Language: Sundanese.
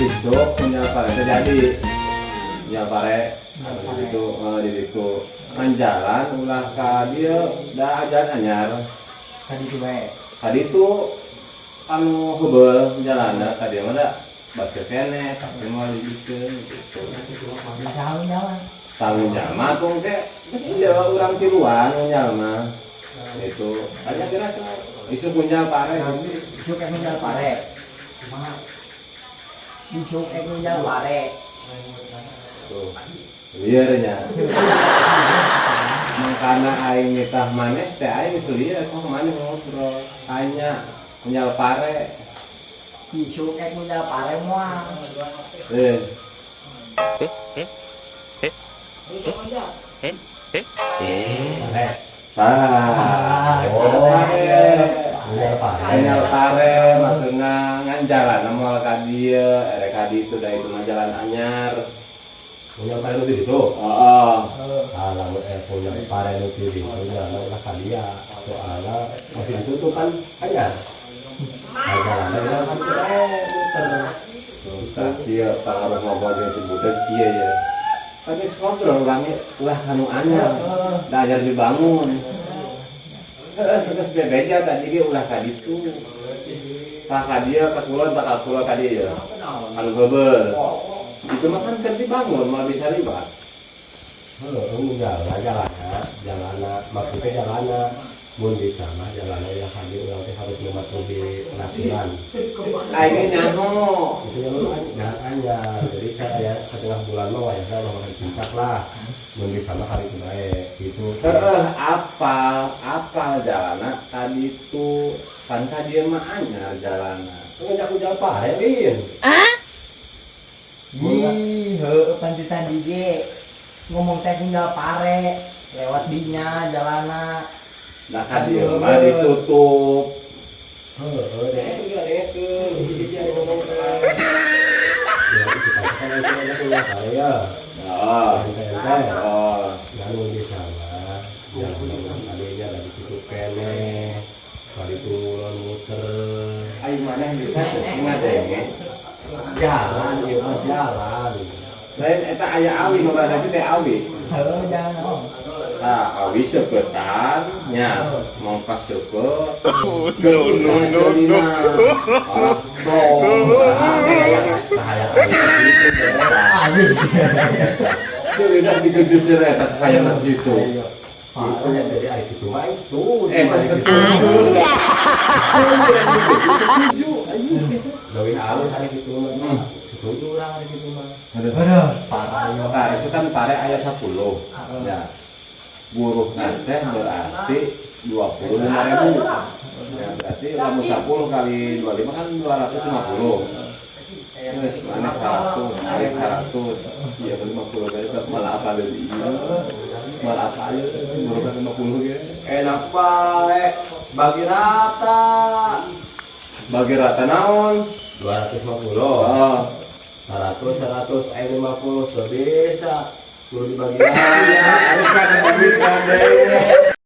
Isuk punya pare teh jadi. Ya pare anu di ditu di ditu. Ngan jalan ulah ka dieu da jalan anyar. Tadi itu bae. Tadi itu anu heubeul jalanna ka dieu mah da baseuh keneh, tapi moal dibikeun gitu. Bisa jalan. Tanggung jalma tuh ke iya urang tiluan ngunjal mah. Itu ada kira isuk ngunjal pare. Isuk ek ngunjal pare. Isuk ek ngunjal pare. Tuh. Lieur nya. Mangkana aing nitah maneh teh aing geus lieur sok maneh ngobrol. Tanya ngunjal pare. Isuk ek ngunjal pare moal. Eh, Pare. Tah. Oh, pare. Ngunjal pare. Ngunjal pare maksudna ngan jalan moal ka dieu, erek ka ditu da itu mah jalan anyar. Ngunjal pare nu di ditu. Heeh. Ah, lamun ngunjal pare nu di ditu jalan ulah ka dia. Soalna masih ditutup kan anyar. Nah, jalanna jalan kan muter. Tah kieu pangaruh ngobrol jeung si budak kieu ya. Kan geus ngobrol urangnya ulah kanu anyar. Da anyar dibangun. Heeh, geus bebeja tadi ge ulah ka ditu. Tah ka dieu ka kulon, tah ka kulon ka dieu ya. Anu heubeul. Itu mah kan keur dibangun moal bisa liwat. Heuh, jalan jalanna, jalanna maksudnya jalanna mun bisa mah jalanna ya ka dieu urang teh harus mematuhi peraturan. Aing nyaho. Itu jalan jalan anyar. Jadi kan aya setengah bulan mah wayahna ulah makan puncak lah. Mun bisa mah kali itu bae gitu. Heeh, apal, apal jalanna tadi tuh kan ka dieu mah anyar jalanna. Ngajak ujal pare lin. Ih, heueuh pan ti tadi ge ngomong teh ngunjal pare lewat dinya jalana. Nah ka dieu mah ditutup. Heeh, deh gila dengekeun hiji-hiji anu ngomong teh. Ya itu kan kan itu ada punya pare ya. Heeh. Ente-ente. Oh. Lalu di sana jalan tadinya ada ditutup keneh. Kali itu ngulon muter. Aing maneh bisa teh sih ngadenge. Jalan ieu mah jalan. Lain eta aya awi nu berada teh awi. Heueuh jalan. Nah, awi seuketan nya mongkas seukeut. No, no, no, no. Tong. Cahaya awi gitu. Anjing. Sudah dikejut eta hayang gitu. Itu jadi ari kitu mah aing setuju. Eh, setuju. Setuju. Leuwih halus ari kitu mah. Setuju urang ari kitu mah. Aduh. Aduh, parah yo. Nah, itu kan pare aya 10. Ya. Buruh teh berarti 25.000. Ya, berarti lamun 10 kali 25 kan 250. Terus mana 100, kali 100. Iya, 50 kali malah apa lebih. Malah apa aja buruh kan 50 ge. Enak bae bagi rata. Bagi rata naon? 250. Oh, 100 100 aing 50 teu bisa. Kudu dibagi rata. harus kan dibagi.